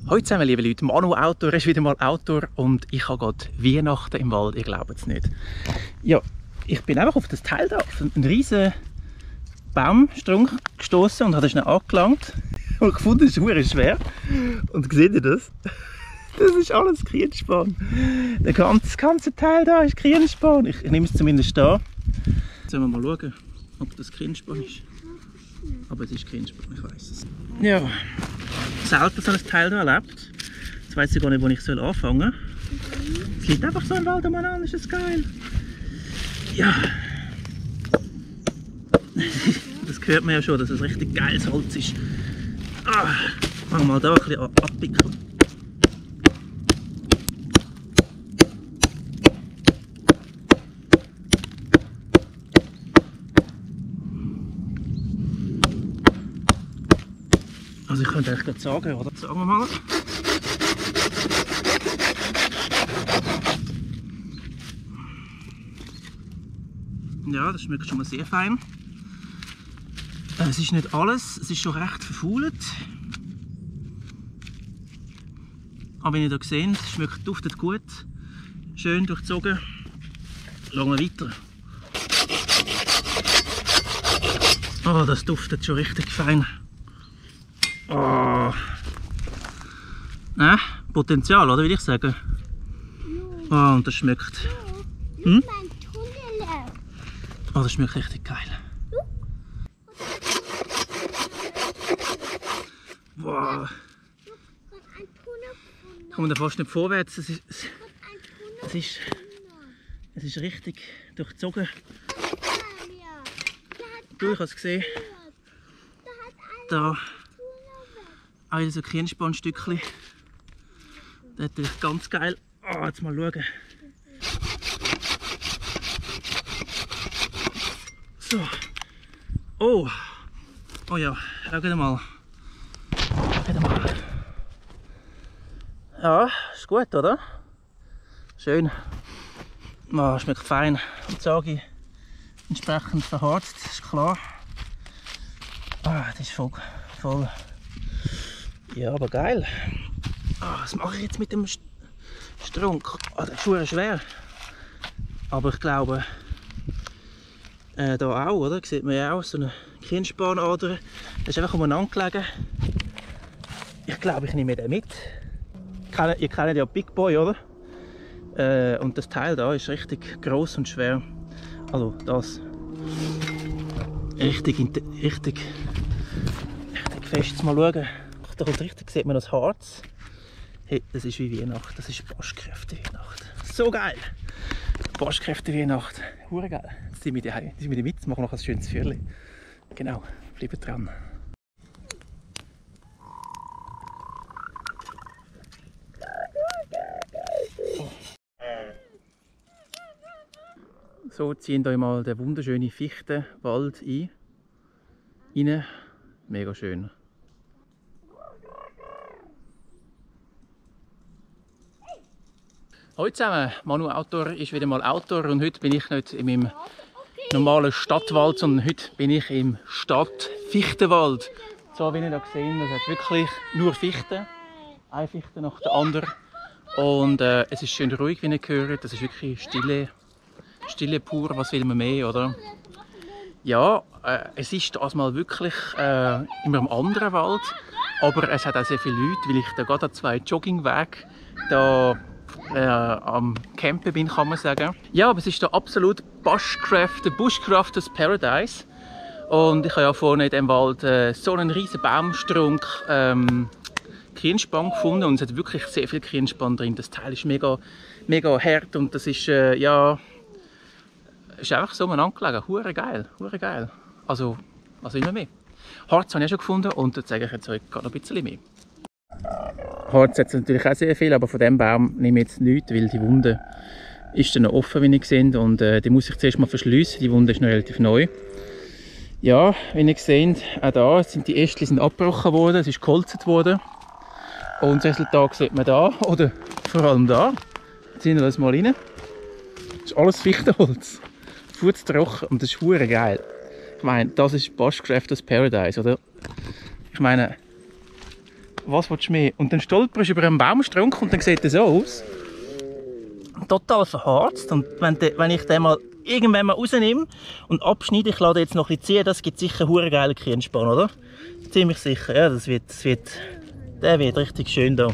Hallo zusammen, liebe Leute. Manu Outdoor ist wieder mal Outdoor und ich habe gerade Weihnachten im Wald. Ihr glaubt es nicht. Ja, ich bin einfach auf das Teil da, auf einen riesen Baumstrunk gestoßen und habe schnell angelangt und gefunden, es ist verdammt schwer. Und seht ihr das? Das ist alles Krienspan. Das ganze Teil da ist Krienspan. Ich nehme es zumindest da. Jetzt wollen wir mal schauen, ob das Krienspan ist. Aber es ist Krienspan, ich weiß es. Ja, selten so ein Teil hier erlebt. Jetzt weiss ich gar nicht, wo ich anfangen soll. Es liegt einfach so im Wald umeinander, ist das geil. Ja. Das hört man ja schon, dass es richtig geiles Holz ist. Fangen wir mal da ein bisschen abpicken. Also ich könnte eigentlich gerade sagen, oder? Sagen wir mal. Ja, das schmeckt schon mal sehr fein. Es ist nicht alles, es ist schon recht verfault. Aber wie ihr hier seht, es schmeckt, duftet gut. Schön durchzogen. Schauen wir weiter. Oh, das duftet schon richtig fein. Oh. Potenzial, oder würde ich sagen? Oh, und das schmeckt. Hm? Oh, das schmeckt richtig geil. Wow. Ich komme da fast nicht vorwärts. Es ist richtig durchzogen. Du, ich habe es gesehen. Da ein so Kirnspanstückchen. Das ist natürlich ganz geil. Oh, jetzt mal schauen. So. Oh. Oh ja, schaut mal. Ja, ist gut, oder? Schön. Oh, schmeckt fein. Und sage ich entsprechend verharzt, ist klar. Das ist voll. Ja, aber geil. Was mache ich jetzt mit dem Strunk? Das ist schon schwer. Aber ich glaube, da auch, oder? Sieht man ja auch so eine Kirnspanader. Das ist einfach umeinander gelegen. Ich glaube, ich nehme den mit. Ihr kennt ja Big Boy, oder? Und das Teil da ist richtig groß und schwer. Also das. Richtig fest. Mal schauen. Da kommt richtig, sieht man das Harz. Hey, das ist wie Weihnachten. Das ist Boschkräfte-Weihnacht. So geil! Boschkräfte-Weihnacht. Hure geil. Jetzt sind wir daheim. Jetzt sind wir mit, machen noch ein schönes Feuerchen. Genau, bleibt dran. So ziehen wir mal den wunderschönen Fichtenwald ein. Rein. Mega schön. Hallo zusammen, Manu Outdoor ist wieder mal Outdoor und heute bin ich nicht in meinem normalen Stadtwald, sondern heute bin ich im Stadtfichtenwald. So wie ihr da seht, das hat wirklich nur Fichten, eine Fichte nach der anderen. Und es ist schön ruhig, wie ihr hört, das ist wirklich Stille pur, was will man mehr, oder? Ja, es ist das mal wirklich in einem anderen Wald, aber es hat auch sehr viele Leute, weil ich da gerade an 2 Joggingwegen da am Campen bin, kann man sagen. Ja, aber es ist da absolut Bushcrafters Paradise. Und ich habe ja vorne in diesem Wald so einen riesen Baumstrunk Kirnspan gefunden und es hat wirklich sehr viel Kirnspan drin. Das Teil ist mega hart und das ist ist einfach so umeinander gelegen. Hure geil. Also immer mehr. Harz habe ich auch schon gefunden und da zeige ich jetzt euch gerade noch ein bisschen mehr. Harz hat natürlich auch sehr viel, aber von diesem Baum nehme ich jetzt nichts, weil die Wunde ist dann noch offen, wie ihr seht, und die muss ich zuerst mal verschliessen. Die Wunde ist noch relativ neu. Ja, wie ihr seht, auch da sind die Ästchen abgebrochen worden, es ist geholzt worden. Und das Resultat sieht man da, oder vor allem da. Ziehen wir das mal rein. Das ist alles Fichtenholz. Furztrocken und das ist verdammt geil. Ich meine, das ist Bushcrafters Paradise, oder? Ich meine, Was willst du mehr? Und dann stolperst du über einen Baumstrunk und dann sieht das so aus. Total verharzt. Und wenn ich den mal irgendwann mal rausnehme und abschneide, ich lasse jetzt noch ein bisschen ziehen, das gibt sicher einen geilen Kienspann, oder? Ziemlich sicher, ja, der wird richtig schön da.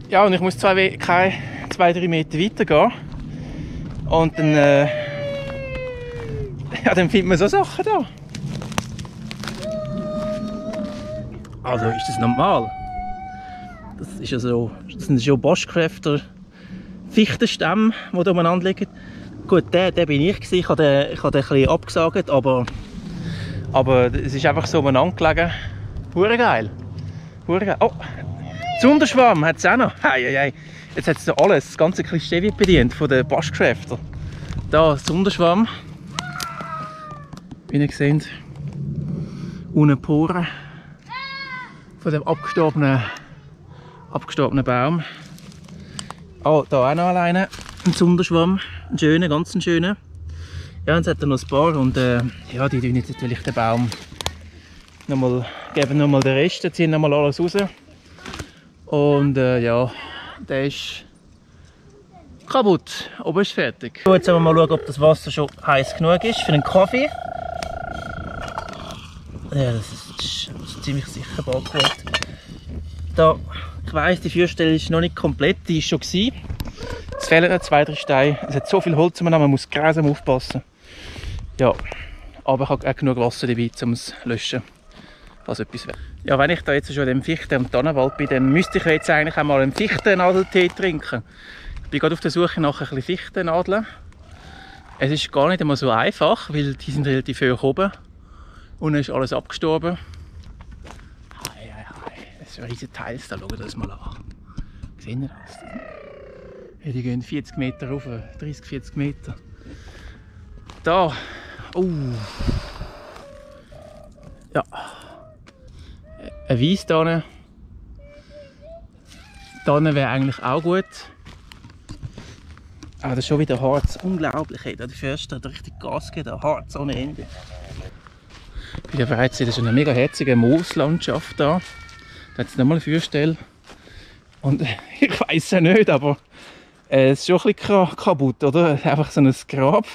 Ja, und ich muss 2-3 Meter weiter gehen. Und dann, ja, dann findet man so Sachen da. Also, ist das normal? Das ist ja so, das sind schon Bushcrafter Fichtenstämme, die da umeinander liegen. Gut, der bin ich gewesen. Ich habe den ein bisschen abgesagt, aber es ist einfach so umeinander gelegen. Hure geil. Oh, Zunderschwamm hat es auch noch. Hei. Jetzt hat es da alles, das ganze Klischee wird bedient von den Bushcrafter. Da, Zunderschwamm. Wie ihr seht, ohne Poren von dem abgestorbenen Baum. Oh, da auch noch alleine ein Zunderschwamm, ein schöner, ganz ein schöner. Ja, und es hat noch ein paar und ja, die tun jetzt natürlich den Baum geben nochmal den Rest, ziehen nochmal alles raus. Und ja, der ist kaputt, aber ist fertig. So, jetzt wollen wir mal schauen, ob das Wasser schon heiß genug ist für einen Kaffee. Ja, das ist ziemlich sicher bald gut. Da, ich weiss, die Führstelle ist noch nicht komplett, die ist schon gewesen. Es fehlen noch 2-3 Steine. Es hat so viel Holz, man muss grausam aufpassen. Ja, aber ich habe auch genug Wasser dabei, um es zu löschen, falls etwas wäre. Ja, wenn ich da jetzt schon in dem Fichten- und Tannenwald bin, dann müsste ich jetzt eigentlich auch mal einen Fichtennadeltee trinken. Ich bin gerade auf der Suche nach ein bisschen Fichtennadeln. Es ist gar nicht einmal so einfach, weil die sind relativ hoch oben. Und dann ist alles abgestorben. Das ist ein riesiger Teil, da schaut das mal an. Seht ihr das? Ja, die gehen 40 Meter rauf, 30-40 Meter. Da. Ja. Eine Weisstanne. Tanne wäre eigentlich auch gut. Aber das ist schon wieder Harz. Unglaublich. Der Förster hat richtig Gas gegeben. Harz ohne Ende. Ich bin ja bereits in so einer mega herzigen Mooslandschaft da. Da hat es nochmal eine Feuerstelle. Und ich weiß ja nicht, aber es ist schon ein bisschen kaputt, oder? Einfach so ein Grab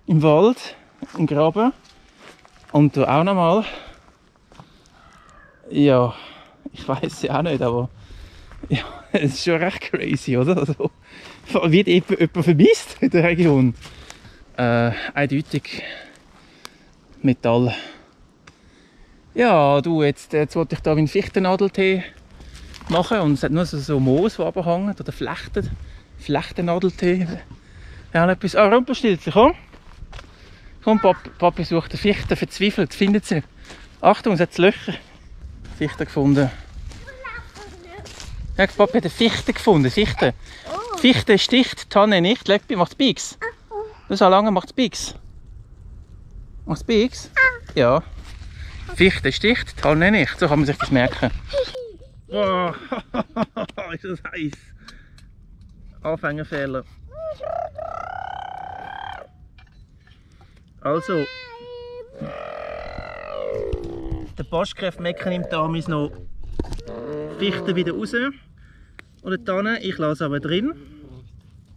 im Wald, ein Graben. Und da auch nochmal. Ja, ich weiß ja auch nicht, aber ja, es ist schon recht crazy, oder? Also, wird jemand vermisst in der Region? Eindeutig Metall. Ja, du, jetzt wollte ich da meinen Fichtennadeltee machen und es hat nur so Moos, die runterhängen, oder Flechtennadeltee. Ja, etwas. Ah, Rumpelstilzchen, komm! Komm, Papi sucht eine Fichte, verzweifelt, findet sie. Achtung, es hat Löcher. Fichte gefunden. Ja, Papi hat eine Fichte gefunden, Fichte. Fichte sticht, Tanne nicht, macht es Bigs. So lange macht es Bigs. Macht es Bigs? Ja. Fichte sticht, Tanne nicht. So kann man sich das merken. Oh, ist das heiß. Anfängerfehler. Also, der Bushcraft-Mecker nimmt damals noch Fichten wieder raus. Oder Tanne, ich lasse aber drin.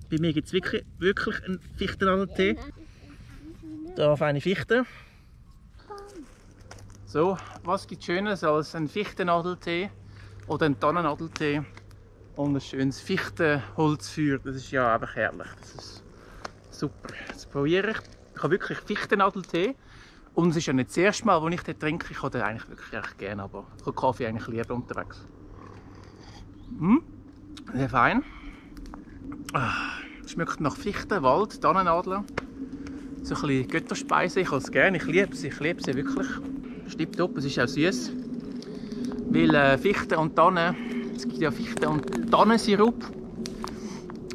Bei mir gibt es wirklich einen Fichtennadeltee. Da auf eine Fichte. So, was gibt es Schönes als ein Fichtennadeltee oder ein Tannennadeltee und ein schönes Fichtenholzfeuer? Das ist ja einfach herrlich. Das ist super. Das probiere ich. Ich habe wirklich Fichtennadeltee und es ist ja nicht das erste Mal, als ich den trinke. Ich habe den eigentlich wirklich recht gerne, aber ich habe Kaffee eigentlich lieber unterwegs. Sehr fein. Schmeckt nach Fichten, Wald, Tannennadeln. So ein bisschen Götterspeise, ich habe es gerne. Ich liebe sie wirklich. Tipptopp, es ist auch süß. Weil Fichte und Tanne, es gibt ja Fichte- und Tannensirup.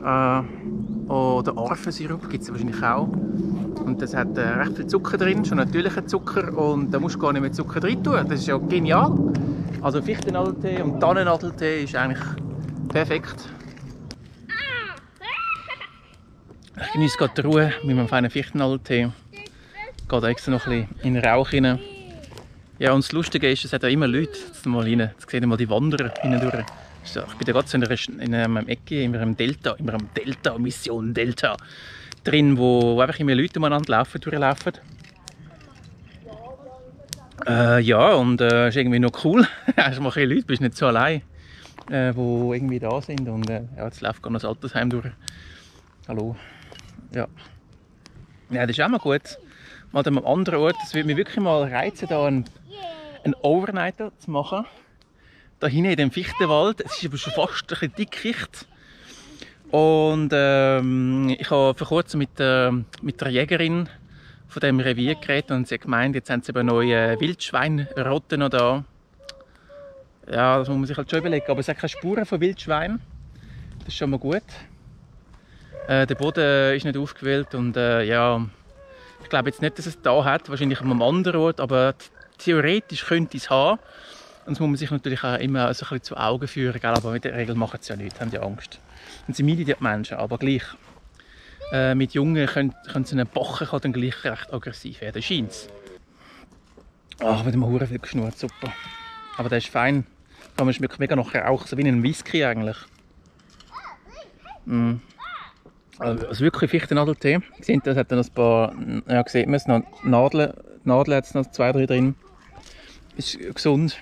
Oder Arfensirup gibt es wahrscheinlich auch. Und das hat recht viel Zucker drin, schon natürlicher Zucker. Und da musst du gar nicht mehr Zucker drin tun. Das ist ja genial. Also Fichtennadeltee und Tannennadeltee ist eigentlich perfekt. Ich genieße gerade die Ruhe mit meinem feinen Fichtennadeltee. Ich gehe extra noch ein bisschen in den Rauch rein. Ja, und das Lustige ist, es hat auch immer Leute. Jetzt mal rein, jetzt sehen wir mal die Wanderer hindurch. So, ich bin da gerade so in einem Ecke, in einem Delta, Mission Delta, drin, wo einfach immer Leute umeinander durchlaufen. Ja, und ist irgendwie noch cool. Hast mal Leute, bist nicht so allein, die irgendwie da sind. Und ja, jetzt läuft gerade noch das Altersheim durch. Hallo. Ja. Ja, das ist auch mal gut. Mal an einem anderen Ort. Es würde mich wirklich mal reizen, da einen Overnighter zu machen. Da hinten in dem Fichtenwald. Es ist aber schon fast ein bisschen dickicht. Und ich habe vor kurzem mit der Jägerin von diesem Revier geredet und sie hat gemeint, jetzt haben sie eben neue Wildschweinrotten noch da. Ja, das muss man sich halt schon überlegen. Aber es hat keine Spuren von Wildschweinen. Das ist schon mal gut. Der Boden ist nicht aufgewühlt und ja, ich glaube jetzt nicht, dass es da hat, wahrscheinlich an einem anderen Ort, aber theoretisch könnte es haben. Und das muss man sich natürlich auch immer so ein bisschen zu Augen führen, gell? Aber in der Regel machen sie ja nichts, haben ja Angst. Und sie meiden die Menschen, aber gleich. Mit Jungen können sie einen Bachen dann gleich recht aggressiv werden, scheint es. Ach, mit dem Huren viel geschnurrt, super. Aber der ist fein. Man schmeckt mega nach Rauch, so wie ein Whisky eigentlich. Mm. Also wirklich Fichtennadeltee. Seht ihr, es hat noch ein paar, ja, sieht man es, noch Nadeln hat es noch 2, 3 drin. Ist gesund.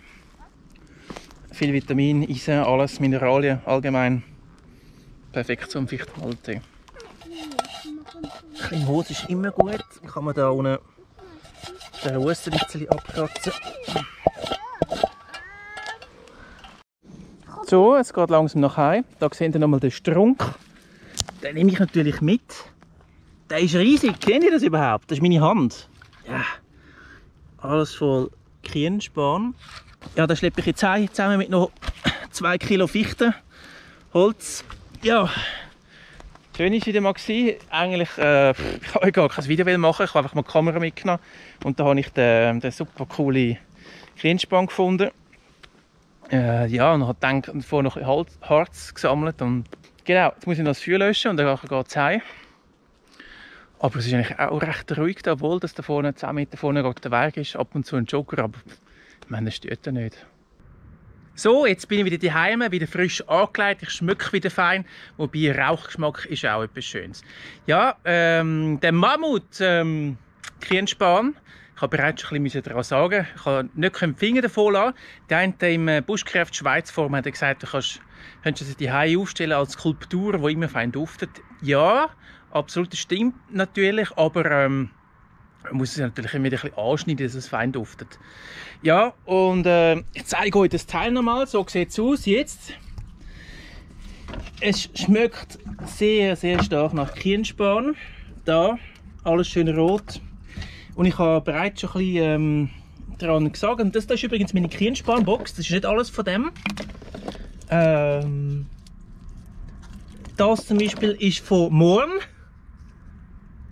Viel Vitamin, Eisen, alles, Mineralien allgemein. Perfekt zum Fichtennadeltee. Ein bisschen Hose ist immer gut. Dann kann man da unten den Russen ein bisschen abkratzen. So, es geht langsam nach Hause. Da seht ihr nochmal den Strunk. Den nehme ich natürlich mit. Der ist riesig. Kennt ihr das überhaupt? Das ist meine Hand. Ja. Alles voll Kienspan. Ja, da schleppe ich jetzt heim, zusammen mit noch 2 Kilo Fichtenholz. Ja. Schön war es wieder mal. Eigentlich, ich wollte gar kein Video machen, ich habe einfach mal die Kamera mitgenommen. Und da habe ich den super coolen Kienspan gefunden. Ja, und habe dann vorher noch Harz gesammelt. Und genau, jetzt muss ich noch das Feuer löschen und dann geht es heim. Aber es ist eigentlich auch recht ruhig, da, obwohl das da vorne 10 Meter vorne der Weg ist. Ab und zu ein Jogger, aber ich meine, das stört ja nicht. So, jetzt bin ich wieder daheim, wieder frisch angelegt. Ich schmecke wieder fein, wobei Rauchgeschmack ist auch etwas Schönes. Ja, der Mammut Kienspan, ich habe bereits schon ein bisschen daran sagen, ich kann nicht den Finger davon lassen. Der eine im Buschkräft Schweiz Forum hat gesagt, du könntest sie daheim aufstellen als Skulptur, die immer fein duftet. Ja, absolut, das stimmt natürlich, aber man muss es natürlich immer ein bisschen anschneiden, dass es fein duftet. Ja, und ich zeige euch das Teil nochmal. So sieht es aus jetzt. Es schmeckt sehr, sehr stark nach Kienspan. Da, alles schön rot. Und ich habe bereits schon ein bisschen daran gesagt. Und das ist übrigens meine Kienspan-Box. Das ist nicht alles von dem. Das zum Beispiel ist von Morn.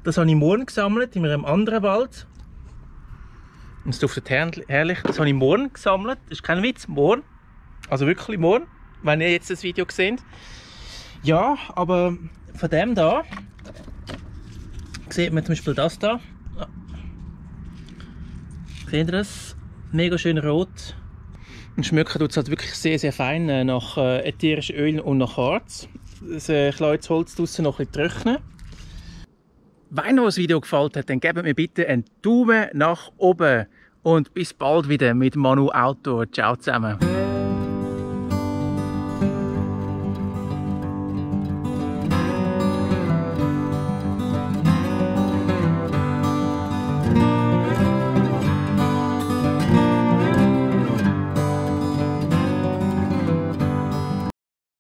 Das habe ich morgen gesammelt, in einem anderen Wald. Und es duftet herrlich. Das habe ich morgen gesammelt. Das ist kein Witz, morgen. Also wirklich morgen, wenn ihr jetzt das Video seht. Ja, aber von dem da sieht man zum Beispiel das da. Seht ihr das? Mega schön rot. Und schmecken tut es halt wirklich sehr, sehr fein nach ätherischen Ölen und nach Harz. Das kleines Holz draussen noch ein bisschen trocknen. Wenn euch das Video gefallen hat, dann gebt mir bitte einen Daumen nach oben. Und bis bald wieder mit Manu Outdoor. Ciao zusammen.